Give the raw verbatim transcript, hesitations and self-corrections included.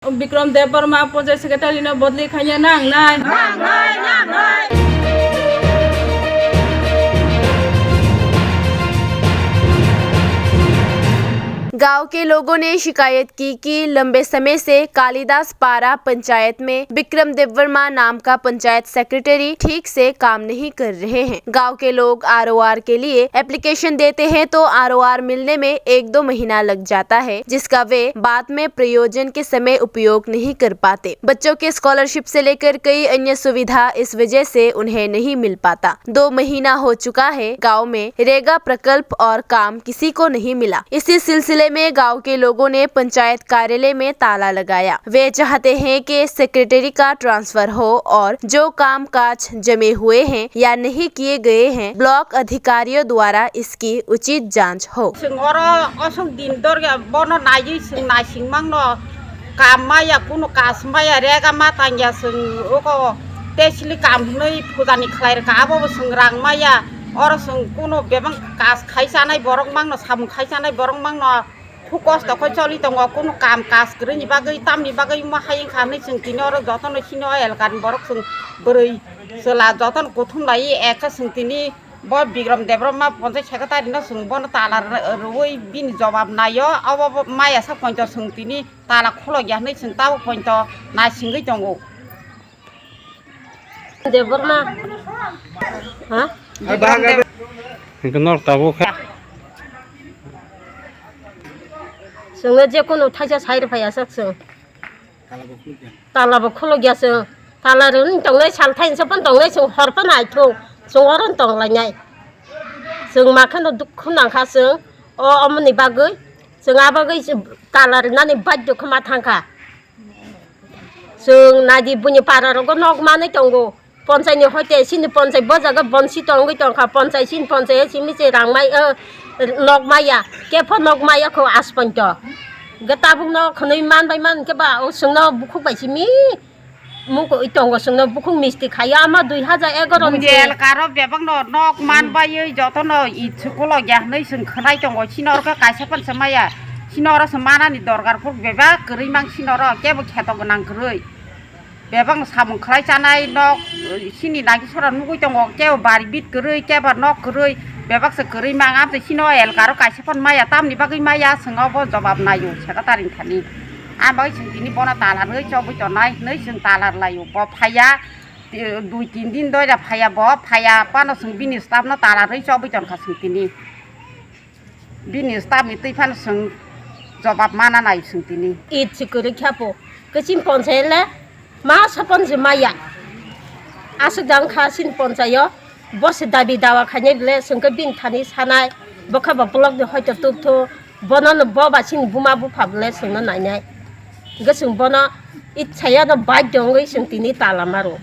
Bikram Debbarma Panchayat Secretary no bodli khanya nang nai. गांव के लोगों ने शिकायत की कि लंबे समय से कालिदास पारा पंचायत में विक्रम देववर्मा नाम का पंचायत सेक्रेटरी ठीक से काम नहीं कर रहे हैं। गांव के लोग आरओआर के लिए एप्लीकेशन देते हैं तो आरओआर मिलने में एक दो महीना लग जाता है, जिसका वे बाद में प्रयोजन के समय उपयोग नहीं कर पाते। बच्चों के स्कॉलरशिप से लेकर कई अन्य सुविधा इस वजह से उन्हें नहीं मिल पाता। दो महीना हो चुका है, गांव में रेगा प्रकल्प और काम किसी को नहीं मिला। इसी सिलसिले में गांव के लोगों ने पंचायत कार्यालय में ताला लगाया। वे चाहते हैं कि सेक्रेटरी का ट्रांसफर हो और जो काम काज जमे हुए हैं या नहीं किए गए हैं, ब्लॉक अधिकारियों द्वारा इसकी उचित जांच हो। Chwng oro osok din dorya bono naiwi chwng naising mangno, kam maya, kunu kas maya, rega ma tangya chwng oko tesli kam hwnwi phujani khlai rwkha, abo bo chwng rang maya. Oro chwng kunu bebak kas khai chanai borok mangno, samung khai chanai borok mangno, khu kosto khe choli tongo, kunu kam kas kwrwini bagwi, tamni bagwi omo hai wngkha hwnwi chwng tini oro jotono sini o elkani borok chwng bwrwi chwla jotono kuthum lai ekhe chwng tini bo Bikram Debbarma Panchayat Secretary no chwng bono tala rw-, rwui bini jobab naio, obo bo maya sa poito chwng tini tala khulokya hwnwi chwng tabuk poito naisingwi tongo. Debbarma. Ha? Hwnkhe norok tabuk khe. Chwngno je kunu thaisa sai rw phaiya sak chwng. Tala bo khulokya chwng. Tala rwni tongnai sal thainsa phan tongnai chwng hor phan aithung. Chwng oro tonglainai. Chwng ma kheno dukhu nangkha chwng. O omoni bagwi chwng a bagwi tala rwnani baddo khe ma thangkha. Chwng naidi buini para rogo nok manwi tongo. Ponchai ni hoite sini ponchai bo jaga bonsi tongwi tongkha. Ponchai sini ponchai simi se rang mai, eh, nok maya. Kepho nok maya kho asponto. Ge tabuk no khwnwi man bai man khe ba o chwngno bukhuk bai simi. Muko i tongo chwngno bukhuk misti khayo ama dui hajar egaro ni. Bujel karo bebak no nok man baiwi jotono i chukolo ya hwnwi chwng khwnai tongo. Sini oro khe kaisa phan se maya. Sini oro se manani dorkar phuru bebak kwrwi mang sini oro kebo kheto gwnang kwrwi. Bebak no samung khlai chanai nok, eh, sini nagi sora nugui tongo, kebo bari bit kwrwi, kebo nok kwrwi, bebak se kwrwi mang. Amtwi sini o elkaro kaisa phan maya, tamni bagwi maya, chwng obo jobab naio, secretary thani. Ang bagwi chwng tini bono tala rwui chobwi tonai, hwnwi chwng tala rwlaio. Bo phaiya, eh, dui tin din doira phaiya, bo phaiya phano chwng bini staff no tala rwui chobwi tongkha chwng tini. Bini staff ni twi phano chwng jobab mana nai chwng tini. It si kwrwi kha po. Khe chini ponchai le ma sapon se maya. Aswk jang kha chini ponchai o. Bo se dabi dawa khainai bole chwng khe bini thani sanai. Bo khe bo block ni hoito tuk thu. Bono no bo ba chini buma bupha bole chwngno nainai. Hwnkhe chwng bono it saya no baddo wngwi chwng tini tala maro.